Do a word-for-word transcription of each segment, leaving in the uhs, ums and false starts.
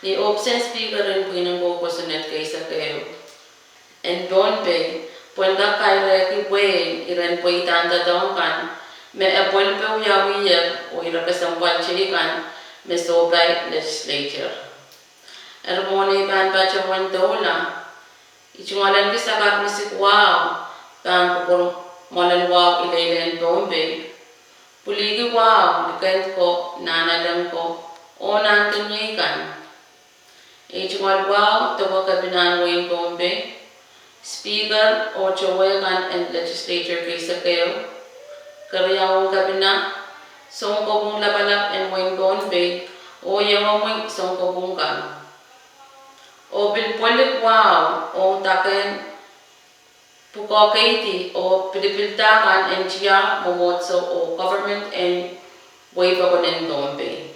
Ni ohpis en Speaker en pwihn en kou kosonned keisek ehu en Pohnpei, pwehn kak kairehki pwehl iren pweidahn doadoahk kan me e pwelpe wiawiher oh ire kesempwal teikan me sohpai legislature. Eri mwohn ei pahn patohwan doula, I tungoal en kis akar misik wahu pahn kupwur mwoalen wahu ileile en Pohnpei, pwiliki wahu, likend ko, nahnalek ko, oh nahnkeniei kan. I tungoal wahu doke kepinahn wehin Pohnpei, Speaker oh towe kan en legislature keisek ehu, keriaun kepina, sounkopwung lapalap en wehin Pohnpei, oh iengomwi sounkopwung kan. Oh pil pwelik wahu ong dake en pwukoa keidi oh pilipilda kan en tiahk, mwomwohdiso oh government en wehi pokon en Pohnpei.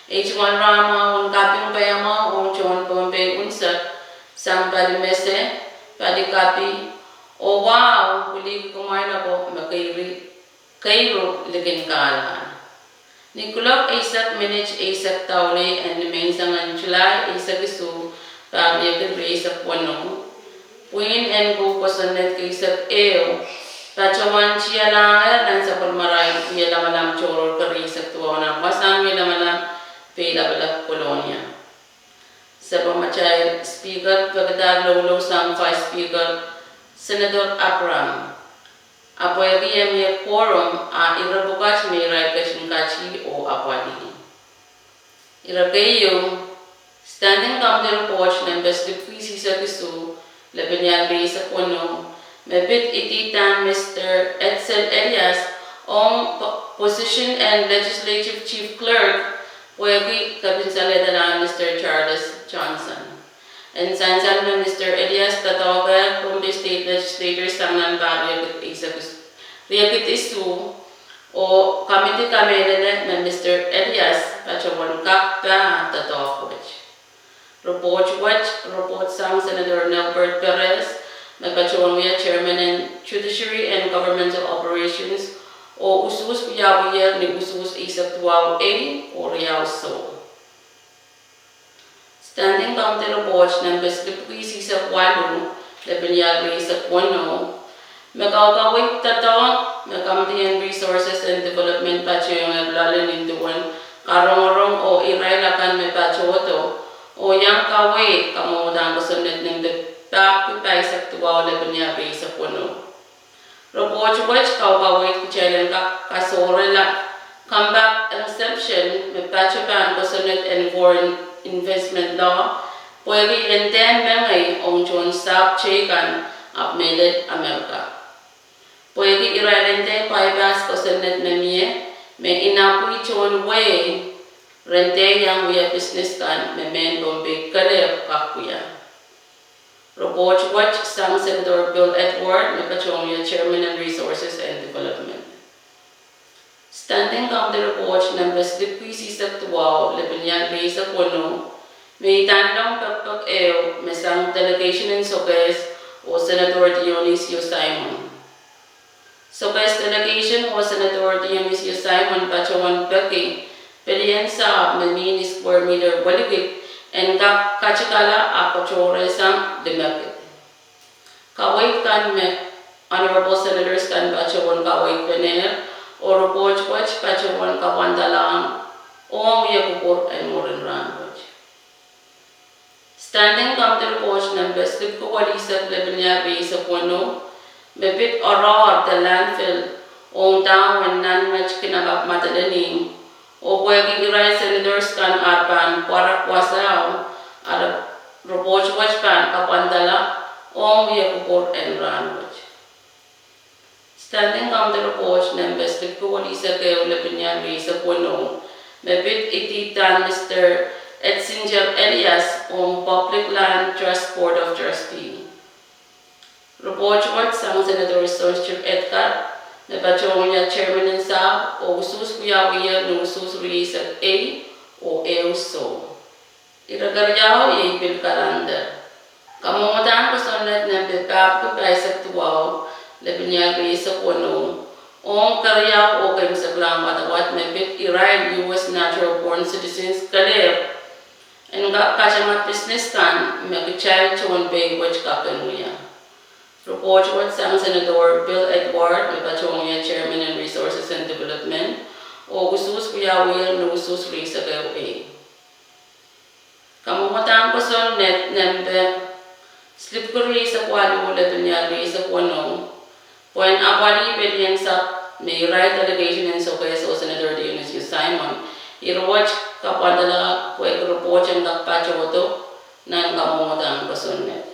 I tungoal rahn mwahu en kaping paiamwahu ong tohn Pohnpei unsek, sang pali mese, pali kapi, oh wahu pwiliki kumwail ako me keiru likin kahlahn. Ni kuloak eisek minit eisek doulih en nimenseng en July eisek isuh, pahr riekid rieisek weneu, pwihn en kou kosonned keisek ehu patohwan tialahngehr nan sapwellimarail wie lamalam tohrohr kerieisek duwau nan wasahn wie lamalam Peilapalap, Kolonia. Sapwellimatail Speaker pekida loulou sang Vice Speaker Senator Abraham, ahpw pwehki e mie quorum, a ire pwukat me irail ketin kati oh apwalih. Ire keieu, Standing Committee Report nempe silipwiki eisek isuh, lepin ial rieisek weneu, me pid ididahn Mister Edsel Elias ong position en Legislative Chief Clerk, pwehki kepin salehdalahn Mister Charles Johnson. En sansal me Mister Elias doadoahkehr Pohnpei State Legislature sang nan pahr riekid isuh, oh committee kamehlele me Mister Elias patohwan kak pahn doadoahk wet. Report wet, report sang Senator Nelbert Perez, me patohwan wia Chairman en Judiciary and Governmental Operations, oh usuhs wiawiher ni usuhs eisek duwau ei oh riau soh. Standing Committee Report nempe silipwiki eisek waluh, lepin ial rieisek weneu, me kaukaweid doadoahk me Committee en Resources and Development patohwangehr loale nin duwen karongorong oh irail akan me patohdo, oh iang kaweid kamwohndahn kosonned nempe pahpwiki pahisek duwau, lepin ial rieisek weneu. Report wet kaukaweid kitail en kak kasohrehla compact exemption me patohwan kosonned en foreign investment law, pwehki en dehr mengei ong tohn sahpw teikan ahpw mehlel Amerika. Pwehki irail en dehr bypass kosonned me mie, me inapwih tohn wehi ren dehr iang wia business kan me mehn Pohnpei kelehpw kak wia. Report wet sang Senator Bill Edward, me patohwan wia Chairman en Resources and Development. Standing Committee Report nempe silipwiki eisek duwau, lepin ial rieisek weneu, me idahn lohng pekipek ehu me sang delegation en Sokehs oh Senator Dionisio Simon. Sokehs delegation oh Senator Dionisio Simon patohwan peki pelien sahpw me mihmi square meter welikid en kak katikala ahpw katohrehsang limekid. Kaweid kan me Honorable Senators kan patohwan kaweidpenehr, oh report wet patohwan kapwandalahng ong wia kupwur en mwurin rahn wet. Standing Committee Report nempe silipwiki welisek, lepin ial rieisek weneu, me pid oaroahr de landfill ong dahwen nan met kin akapw madelenihmw, oh pwehki irail Senators kan ar pahn pwarek wasao, a report wet pahn kapwandala ong wia kupwur en rahn wet. Standing Committee Report nempe silipwiki welisek ehu, lepin ial rieisek weneu, me pid ididahn Mister Edsinger Elias ong Public Land Trust Board of Trustee. Report wet sang Senator Sohn Edgar, me patohwan wia Chairman en sahpw, oh usuhs wiawiher ni usuhs rieisek ei oh ehu soh. Ire keriau iei pil kalender. Kamwohndahn kosonned nempe pahpwiki pahisek duwau, lepin ial rieisek weneu, ong keriau oh keimwseklahn wadawad me pid irail U S natural born citizens kelehpw en Kak kataman pisnes kan me kitail tohn pei wet kak kin wia. Ripoht wet sang Senator Bill Edward, me patohwan wia Chairman en Resources and Development, oh usuhs wiawiher ni usuhs rieisek ehu ei. Kamwomwdahn kosonned nempe slip rieisek waluh, lepin iar rieisek weneu, pwehn apwalih pelien sahpw me irail delegation en Sokehs oh Senator Dionisio Simon, ire wet kapwandala pwehki ripoht en kak patohdo nan kamwomwdahn kosonned.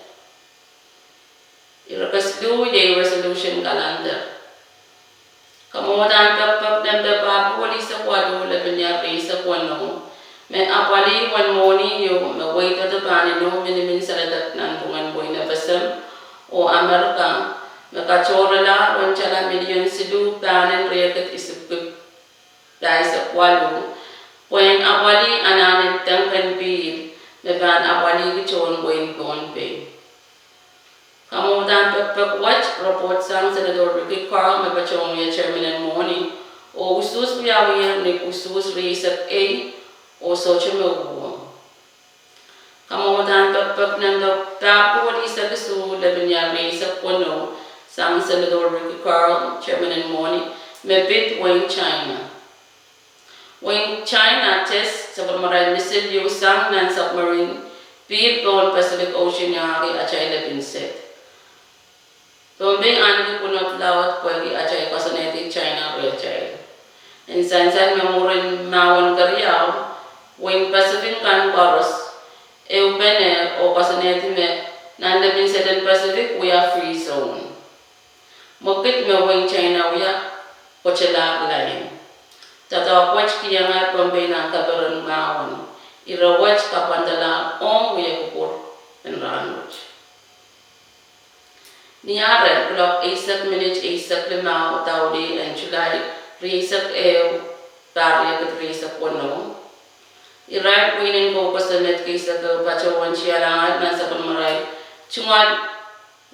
Ire kesiluh iei resolution calendar. Kamwomwdahn pekipek nempe pahr eisek waluh, lepin iar rieisek weneu, me apwalih uwen mwohni ieu me weidehdo pahn inou minimin saledek nanpwungen wehin FSM oh Amerika, me katohrala uwen tala milion siluh pahnen riekid isipwiki pahisek waluh, pwehn apwalih anahn en dengken pihl me pahn apwalihki tohn wehin Pohnpei. Kamwomwdahn pekipek wet ripoht sang Senator Ricky Carl, me patohwan wia Chairman en Mwohni, oh usuhs wiawiher ni usuhs rieisek ei oh sohte me uhwong. Kamwomwdahn pekipek nempe pahr eisek isuh, lepin iar rieisek weneu, sang Senator Ricky Carl, Chairman en Mwohni, me pid wehin China. Wehin China test sapwellimarail missile ieu sang nan submarine pihl pohn Pacific Ocean iangahki atail lepin sed. Pohnpei ahneki pwunod laud pwehki atail koasoanehdi China rehtail. En sansal me mwurin mahwen keriau, wehin Pacific kan koaros ehupene oh koasoanehdi me nan lepin sed en Pacific wia free zone. Mwekid me wehin China wia kotehlahng lain. Doadoahk wet kihong Pohnpei nan kaperen mahwen. Ire wet kapwandala ong wia kupwur en rahnwet. Ni ahren kuloak eisek minit eisek limau daulih en Sulai rieisek ehu, pahr riekid rieisek weneu, irail pwihn en kou kosonned keisek ehu patohwan tialahngehr nan sapwellimarail tungoal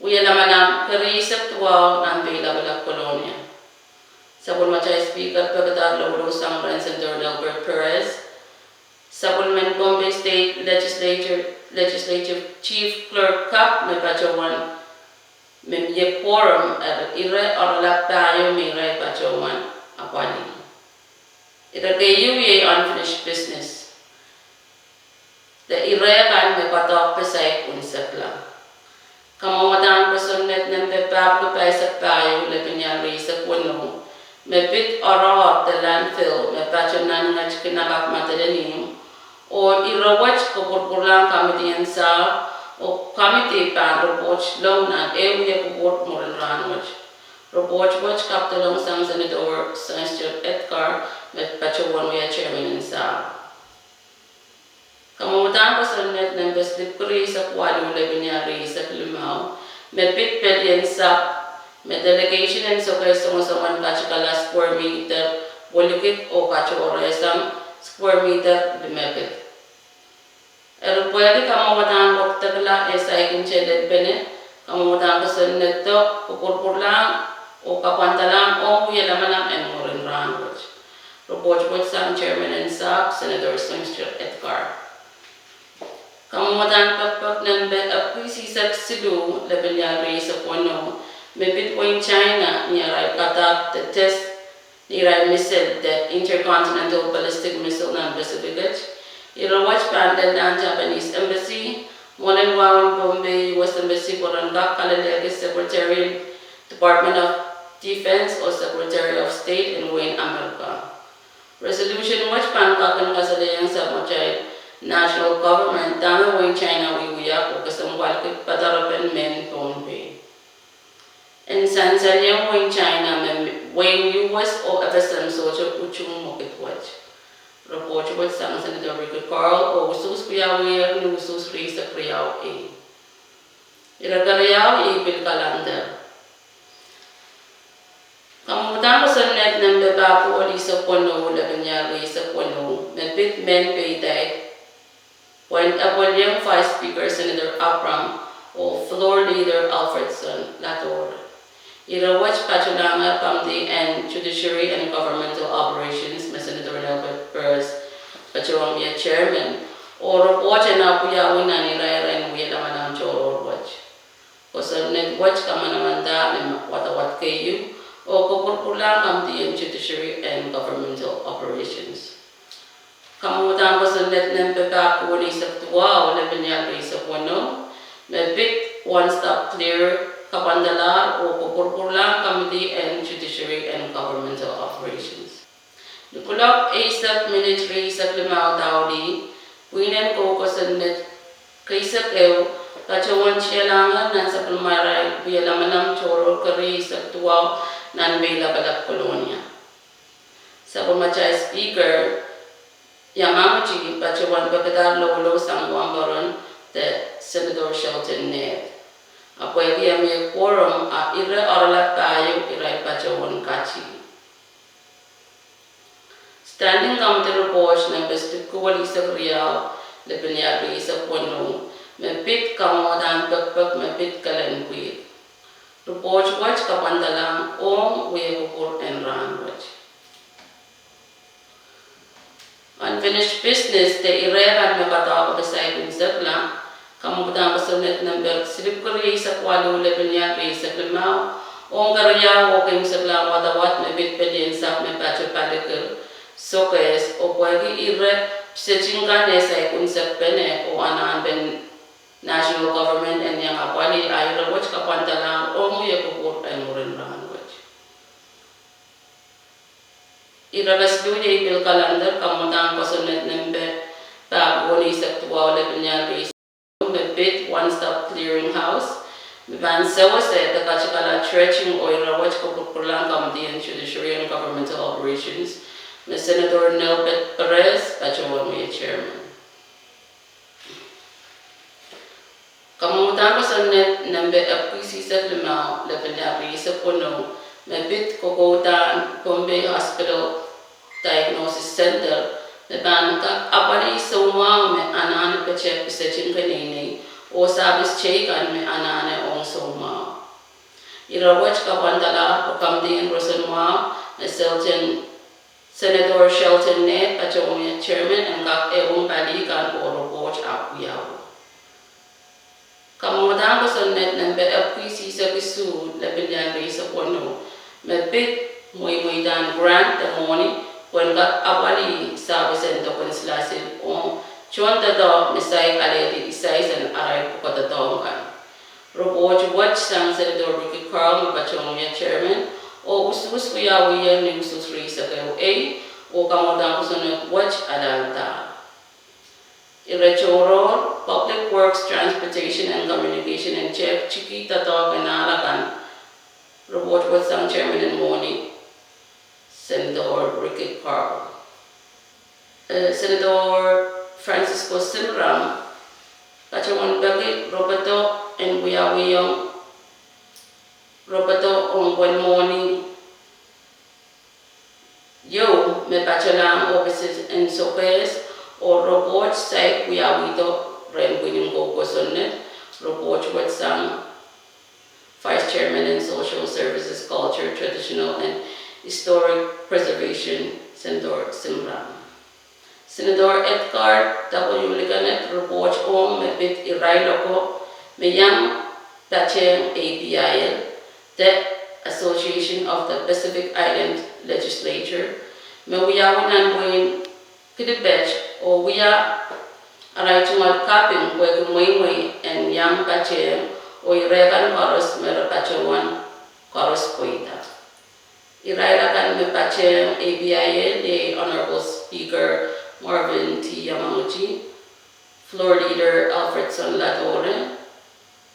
wia lamalam kerieisek duwau nan Peilapalap, Kolonia. Sapwellimatail Speaker pekadahr loulou sang rehn Senator Nelbert Perez, sapwellimen Pohnpei State Legislature, Legislative Chief Clerk kapw me patohwan me mie quorum, eri ire oaralap pahieu me irail patohwan apwalih. Ire keieu iei unfinished business, de ire kan me koadoahkpe saik unsekla. Kamwomwdahn kosonned nempe pahr eisek pahieu, lepin iar rieisek weneu, me pid oaroahr de landfill me patoh nan nget kin akapw Madolenihmw, oh ire wet kupwurpwurlahng committee en sahpw, oh committee pahn ripoht lohng nan ehu wia kupwur mwurin rahnwet. Ripoht wet kapwdolong sang Senator Sangster Edgar, me patohwan wia Chairman en sahpw. Kamwomwdahn kosonned nempe slip rieisek waluh, lepin iar rieisek limau, me pid pelien sahpw, me delegation en Sokehs songosongen katikala square meter welikid oh katohrehsang square meter limekid. Eri pwehki kamwomwdahn wekidekla eh saikinte lelpene, kamwomwdahn kosonnedo kupwurpwurlahng oh kapwandalahng ong wia lamalam en mwurin rahnwet. Ripoht wet sang Chairman en sahpw, Senator Sangster Edgar. Kamwomwdahn pekipek nempe epwiki eisek siluh, lepin iar rieisek weneu, me pid wehin China ni arail kadahk de test ni irail missile de intercontinental ballistic missile nan Pacific wet. Ire wet pahn lellahng Japanese Embassy, mwoalen wahwen Pohnpei, U S Embassy pwe ren kak kalelehki Secretary, Department of Defense oh Secretary of State en wehin Amerika. Resolution wet pahn kak en kasalehiong sapwatail national government dahme wehin China wiewia oh kesempwalki padarepen mehn Pohnpei. En sansal ieng wehin China me wehin U S oh FSM sohte utung mwekid wet. Ripoht wet sang Senator Ricky Carl oh usuhs wiawiher ni usuhs rieisek riau ei. Ire keriau iei pil kalender. Kamwomwdahn kosonned nempe pahr eisek weneu, lepin iar rieisek weneu, me pid mehn peidaid, pwehn epweliong Vice Speaker Senator Abram oh Floor Leader Alfredson Lador. Ire wet patohlahngehr committee en Judiciary and Governmental Operations me Senator Nelbert Perez patohwan wia Chairman, Oh ripoht en apwiawi nan irair en wie lamalam tohrohr wet. Kosonned wet kamanamandahr ni wadawad keieu oh kupwurpwurlahng komidi en Judiciary and Governmental Operations. Kamwadang kosonned nempe pahr duwen eisek duwau, lepin ial rieisek weneu, me pid One Stop Clear, kapwandalahr oh kupwurpwurlahng komidi en Judiciary and Governmental Operations. Ni kuloak eisek minit rieisek limau daulih, pwihn en kou kosonned keisek ehu patohwan tialahngehr nan sapwellimarail wie lamalam tohrohr kerieisek duwau nan Peilapalap, Kolonia. Sapwellimatail Speaker Yamauchi patohwan pekadahr loulou sang wahnpoaron de Senator Shelton Ned. Ahpw pwehki e mie quorum, a ire oaralap pahieu irail patohwan kati. Standing Committee Report nempe silipwukat eisek riau, lepin ial rieisek weneu, me pid kamwadang pekpek me pid kelen pwihk. Ripoht wet kapwandalahng ong wia kupwur en rahnwet. Unfinished business de ire kan me kadarodo saik unsekla, kamwadang kosonned nempe silipwukat rieisek waluh, lepin ial rieisek limau, ong keriau oh keimwseklahn wadawad me pid pelien sahpw me patoh palikir, Sokehs, oh pwehki ire piseting kan eh saik unsekpene oh anahn pen national government en iang apwalih, a ire wet kapwandalahr ong wia kupwur en mwurin rahnwet. Ire kesiluh iei pil kalander, kamwadang kosonned nempe pahr duwen eisek duwau, lepin ial rieisek, me pid One Stop Clearing House, me pahn sewese de katikala dredging, oh ire wet kupwurpwurlahng komidi en Judiciary and Governmental Operations, me Senator Nelbert Perez patohwan wia chairman. Kamwadang kosonned nempe epwiki eisek limau, lepin ial rieisek weneu, me pid kokoudahn Pohnpei Hospital Diagnosis Center, me pahn kak apwalih soumwahu me anahne pete piseting keneinei oh sahpis teikan me anahne ong soumwahu. Ire wet kapwandalahr pwe komidi en roson mwahu, me Shelton, Senator Shelton Ned patohwan wia chairman, en kak ehuong pali kan oh ripoht ahpw wiawi. Kamwadang kosonned nempe epwiki eisek isuh, lepin ial rieisek weneu, me pid mweimweidahn grant de mwohni pwehn kak apwalih sahpis en doken silasil ong tohndoadoahk me saik alehdi isais en arail pwukoa doadoahk kan. Ripoht wet sang Senator Ricky Carl me patohwan wia chairman, oh usuhs wiawiher ni usuhs rieisek ehu ei, oh kamwadang kosonned wet alahldahro. Ire tohrohr, Public Works, Transportation and Communication, en tehk tiki doadoahk en ahl akan. Ripoht wet sang chairman en mwohni, Senator Ricky Carl. Eh, Senator Francisco Simram patohwan peki ropodo en wiawiong ropodo ong pwehn mwohni ieu me patohlahng ohpis en Sokehs, oh ripoht saik wiawihdo rehn pwihn en kou kosonned. Ripoht wet sang Vice Chairman en Social Services, Culture, Traditional and Historic Preservation, Senator Simram. Senator Edgar W. Ligenek ripoht ong me pid irail oko me iang patehng A P I L, de Association of the Pacific Island Legislature, me wiawi nan wehin Kidipet oh wia arail tungoal kaping pwehki mweimwei en iang patehng, oh ire kan koaros me re patohwan koaros pweida. Irail akan me patehng A P I L iei Honorable Speaker Marvin T. Yamaguchi, Floor Leader Alfredson Ladouren,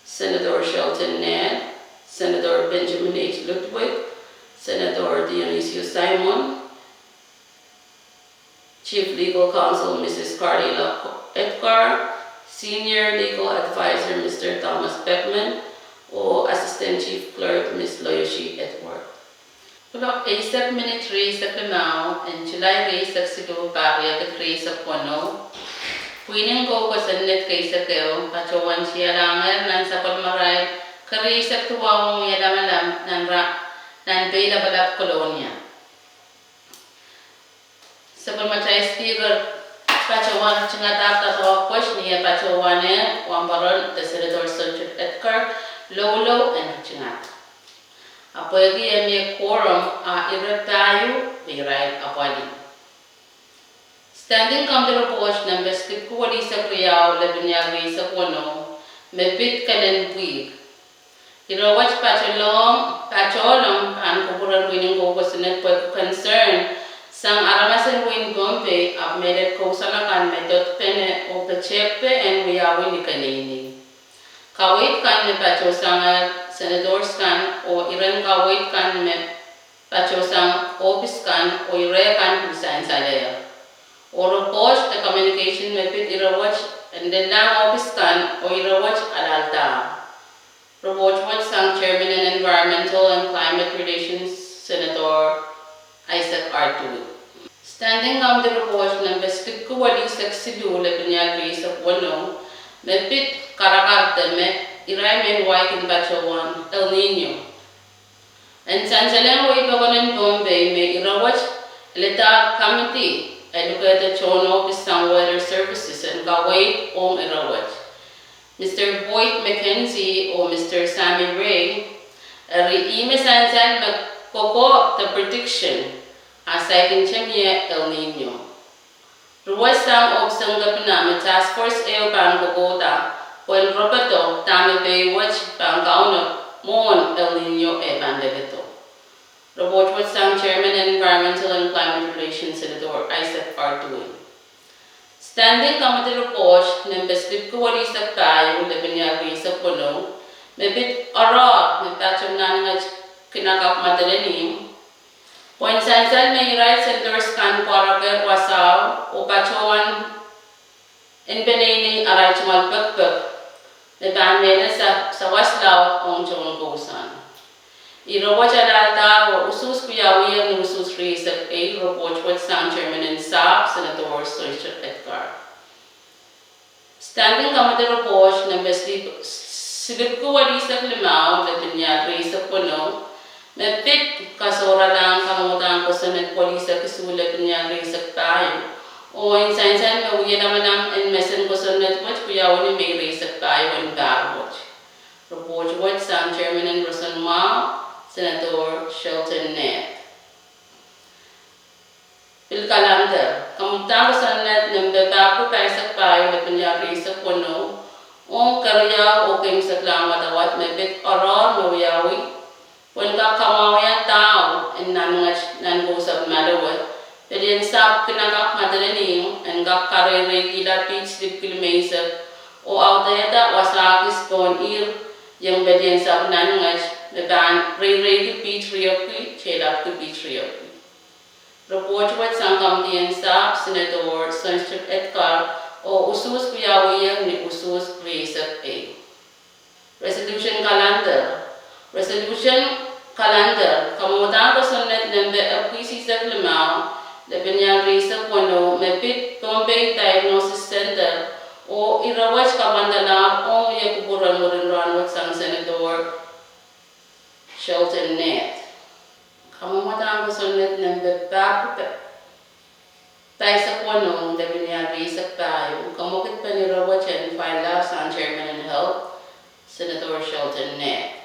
Senator Shelton Ned, Senator Benjamin H. Ludwig, Senator Dionisio Simon, Chief Legal Counsel Mrs. Carlila Edgar, Senior Legal Advisor Mister Thomas Beckman, oh Assistant Chief Clerk Miss Loyoshi Edward. Kuloak eisek minit rieisek limau en July rieisek siluh, pahr riekid rieisek weneu, pwihn en kou kosonned keisek ehu patohwan tialahngehr nan sapwellimarail kerieisek duwau ong wie lamalam nan ra, nan Peilapalap, Kolonia. Sapwellimatail Speaker patohwan tingadahr doadoahk patohwanehr wahnpoaron de Senator Sonchud Edgar Loulou en ritingada. Ahpw pwehki e mie quorum, a ire pahieu me irail apwalih. Standing Committee Report nempe silipwiki welisek riau, lepin ial rieisek weneu, me pid kelen pwihk. Ire wet patohlong, patohlong pahn kupwuren pwihn en kou kosonned pwehki concern sang aramas en wehin Pohnpei ahpw mehlel kousoan akan me dodpene oh petehkpe en wiawi ni keneinei. Kaweid kan me patohsangehr senators kan oh iren kaweid kan me patohsang ohpis kan oh ire kan pil sansalehr. Oh report de communication me pid ire wet en lellahng ohpis kan oh ire wet alahldahr. Report wet sang Chairman en Environmental and Climate Relations, Senator Isaac R. Tui. Standing Committee Report nempe silipwiki welisek siluh, lepin ial rieisek weneu, me pid karakar de me irail mehn wai kin patohwan El Niño. En sansalehng wehi pokon en Pohnpei me ire wet, elehda committee e lukehda tohn ohpis sang Weather Services en kaweid ong ire wet, Mister Boyd McKenzie oh Mister Sammy Ray, eri ihme sansal me kohkohp de prediction, a saikinte mie El Niño. Ruwesang ohpis en kepina me task force ehu pahn kohkohda pwehn repedo dahme pei wet pahn kaunop mwohn El Niño eh pahn lepedo. Report wet sang Chairman en Environmental and Climate Relations, Senator Isaac R. Tui. Standing Committee Report nempe silipwiki welisek pahieu, lepin ial rieisek weneu, me pid oaroahr me patohwan nan nget kinakapw Madolenihmw, pwehn sansal me irail senators kan pwarokehr wasao oh patohwan en peneinei arail tungoal pekipek me pahn mehlel sa- sawas laud ong tohn kousoan. Ire wet alahldahr oh usuhs wiawiher ni usuhs rieisek ehu, report wet sang Chairman en Sahpw, Senator Sonchud Edgar. Standing Committee Report nempe silip- silipwiki welisek limau, lepin ial rieisek weneu, me pid kasohralahng kamwadahn kosonned pwolisek isuh, lepin ial rieisek pahieu, oh en sansal me wie lamalam en mesen kosonned wet wiawi ni Mei rieisek pahieu en pahr wet. Report wet sang Chairman en Roson Mwahu, Senator Shelton Neth. Pil kalender, kamwadahn kosonned nempe pahr pahisek pahieu, lepin ial rieisek weneu, ong keriau oh keimwseklahn wadawad me pid oaroahr me wiawi pwehn kak kamwahwiada dau en nan nget nan kousapw Malowe, pelien sahpw kinakapw Madolenihmw en kak kareireikihla piht silipwiki limeisek, oh audehda wasa kis pohn ihr ieng pelien sahpw nan nget me pahn reireiki piht riepwiki, teilapwiki piht riepwiki. Report wet sang Committee en Sahpw, Senator Sonchud Edgar, oh usuhs wiawiher ni usuhs rieisek ehu. Resolution Calendar. Resolution Calendar, kamwadahn kosonned nempe epwiki isihsek limau, lepin ial rieisek weneu, me pid Pohnpei Diagnosis Center, oh ire wet kapwandalahr ong ie kupwuren mwurin rahnwet sang Senator Shelton Neth. Kamwadahn kosonned nempe pahr pahisek weneu, lepin ial rieisek pahieu, kamwekidpen ire wet en file sang Chairman en Health, Senator Shelton Neth.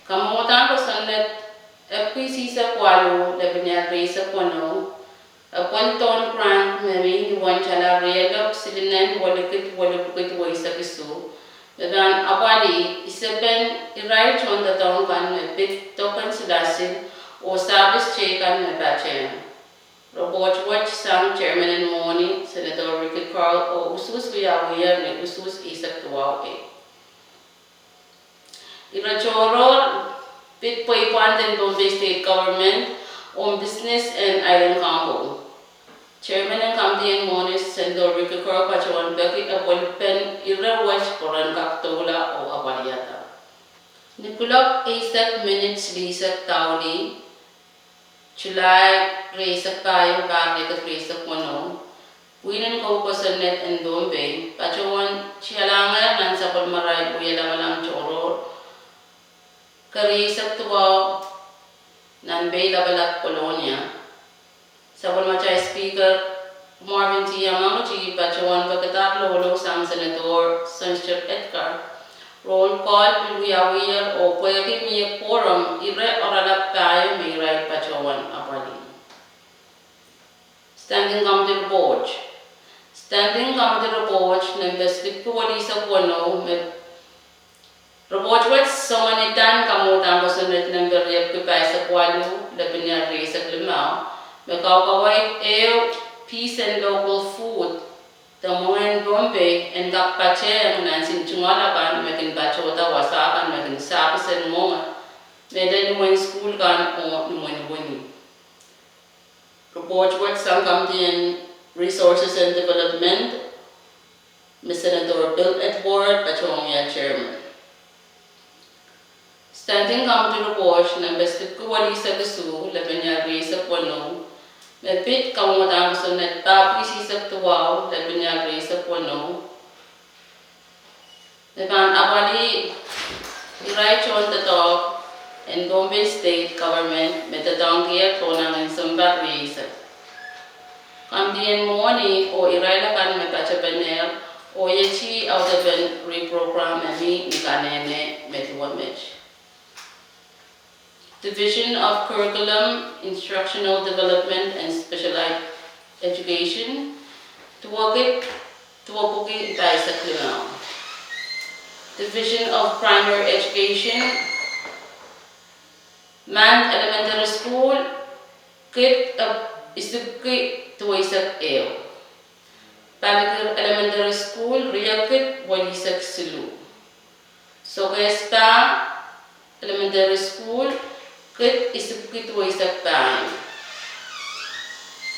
Kamwadahn kosonned epwiki isihsek waluh, lepin ial rieisek weneu, e pwel dohn grant me mi ni wentala rielopw silinen welikid welipwukid weisek isuh, me pahn apwalih isepen irail tohndoadoahk kan me pid doken silasil oh sahpis teikan me patehng. Report wet sang Chairman en Mwohni, Senator Ricky Carl, oh usuhs wiawiher ni usuhs eisek duwau ehu. Ire tohrohr, pid pweipwand en Pohnpei State Government ong business en Aileen Combo. Chairman en Committee en Mwohni, Senator Ricky Carl, patohwan peki epwelpen ire wet pwe ren kak doula oh apwalihada. Ni kuloak eisek minit silihsek daulih, July rieisek pahieu, pahr riekid rieisek weneu, pwihn en kou kosonned en Pohnpei patohwan tialahngehr nan sapwellimarail wie lamalam tohrohr, kerieisek duwau, nan Pei Lapalap, Kolonia. Sapwellimatail Speaker, Marvin T. Amangiti patohwan pekadahr loalou sang Senator Sangster Edgar. Roll call pil wiawiher oh pwehki mie quorum, ire oaralap pahieu me irail patohwan apwalih. Standing Committee Report. Standing Committee Report nempe silipwiki welisek weneu me Report wet songeni dahn kamwadahn kosonned nempe riepwiki pahisek waluh, lepin ial rieisek limau, me kaukaweid ehu peace and local food de mwengehn Pohnpei en kak patehng nan nsensuwed akan me kin patohda wasa kan me kin sahpis en mwenge, me lel imwen sukuhl kan oh imwen wini. Report wet sang Committee on Resources and Development, me Senator Bill Edward patohwan wia chairman. Standing Committee Report nempe silipwiki welisek isuh, lepin ial rieisek weneu, me pid kamwadahn kosonned pahpwiki isihsek duwau, lepin ial rieisek weneu, me pahn apwalih irail tohndoadoahk en Pohnpei State Government me doadoahngkier pohn ahngin sounpar rieisek. Committee en Mwohni oh irail akan me patohwan penehr, oh iei audepen reprogram me mi ni kanehne me duwe met. Division of Curriculum, Instructional Development and Special Education, duwekid, duwepwiki pahisek limau. Division of Primary Education, Mand Elementary School, kid, eh, isipwiki duweisek ehu. Palikir Elementary School, riekid welisek siluh. Sokehs Pah Elementary School, kid isipwiki duweisek pahieu.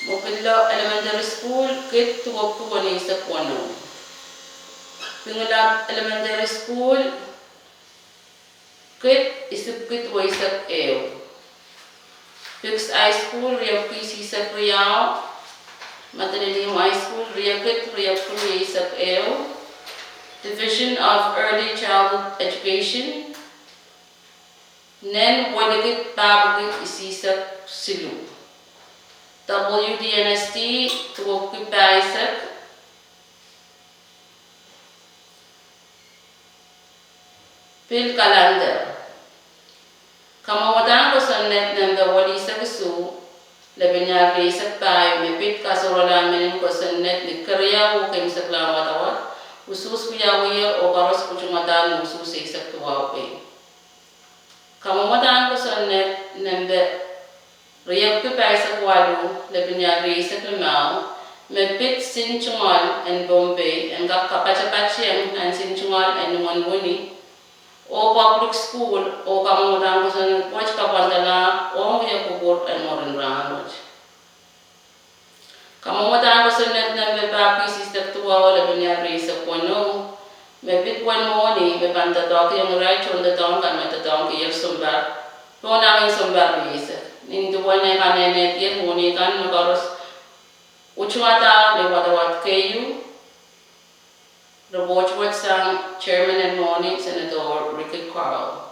Mopillo Elementary School, kid duwepwiki weneisek weneu. Pingelap Elementary School, kid isipwiki duweisek ehu. Pikes High School, riepwiki isihsek riau. Madolenihmw High School, riekid riepwiki rieisek ehu. Division of Early Childhood Education, nen welikid pahpwiki isihsek siluh. W D N S T, duwepwiki pahisek. Pil Kalander. Kamwadahn kosonned nempe welisek isuh, lepin ial rieisek pahieu, me pid kasohralahn mehn kosonned ni keriau oh keimwseklahn wadawad, usuhs wiawiher oh koaros pwutungodahr ni usuhs eisek duwau ei. Kamwadahn kosonned nempe riepwiki pahisek waluh, lepin ial rieisek limau, me pid nsensuwed en Pohnpei en kak kapatapatieng nan nsensuwed en imwen wini oh public school, oh kamwadahn kosonned wet kapwandala ong wia kupwur en mwurin rahnwet. Kamwadahn kosonned nempe pahpwiki isihsek duwau, lepin ial rieisek weneu, me pid wen mwohni me pahn doadoahkiong irail tohndoadoahk kan me doadoahngkier sounpar, pohn ahngin sounpar rieisek. Nin duwen eh kanehnehdier mwohni kan me koaros utungada ni wadawad keieu. Report wet sang Chairman en Mwohni, Senator Ricky Carl.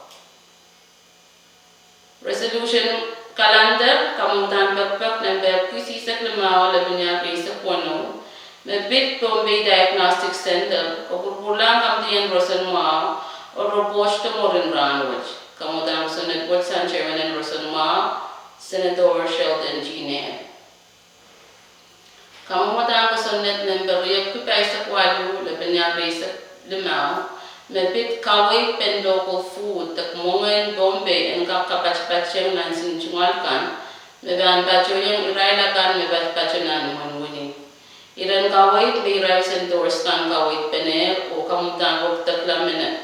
Resolution Kalander, kamwadahn pekipek nempe pwuhk isihsek limau, lepin ial rieisek weneu, me pid Pohnpei Diagnostic Center, kopwurupwurlahng Committee en Roson Mwahu, oh repwoht de mwurin rahnwet. Kamwadahn kosonned wet sang Chairman en Roson Mwahu, Senator Sheldon G. Neill. Kamwadahn kosonned nempe riepwiki pahisek waluh, lepin ial rieisek limau, me pid kaweid pen local food de mwengehn Pohnpei en kak kapatapatieng nan nsensuwed kan, me pahn patohieng irail akan me patopato nan imwen wini. Iren kaweid me irail Senators kan kaweidpenehr, oh kamwadahn wekidekla mene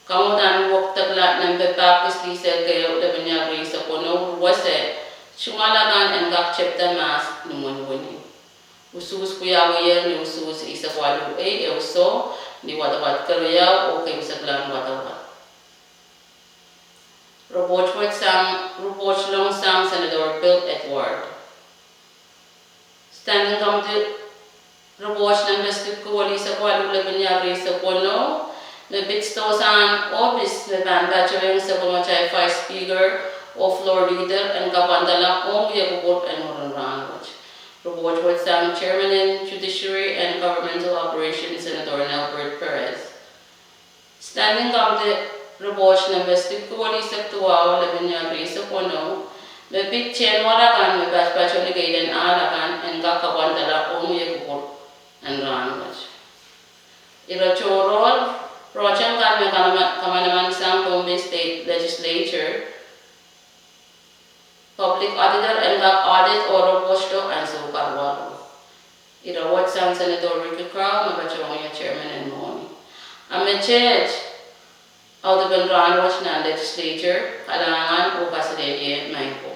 Kamwadahn wekidekla nempe pahpwiki isihsek ehu, lepin ial rieisek weneu, wese, nsensuwed akan en kak tepda mahs ni imwen wini. Usuhs wiawiher ni usuhs eisek waluh ei, ehu soh, ni wadawad keriau oh keimwseklahn wadawad. Repwoht wet sang, repwoht long sang Senator Bill Edward. Standing Committee Repwoht nempe silipwiki welisek waluh, lepin ial rieisek weneu, me pid sdohsang ohpis me pahn patohieng sapwellimatail Vice Speaker oh Floor Leader en kapwandala ong wia kupwur en mwurin rahnwet. Report wet sang Chairman en Judiciary and Governmental Operations, Senator Nelbert Perez. Standing Committee Report nempe siluh welisek duwau, lepin riesek weneu, me pid tehnwar akan me patpato ni keiden ahl akan en kak kapwandala ong wiepen kupwur en rahnwet. Ire tohrohr, project kan me kamanaman sang Pohnpei State Legislature, Public Auditor en kak audit oh report ansou karuwaru. Ire wet sang Senator Ricky Carl me patohwan Chairman en Mwohni. A meteht audepen rahnwet nan Legislature, kalahngan oh kaselehlie maing ko.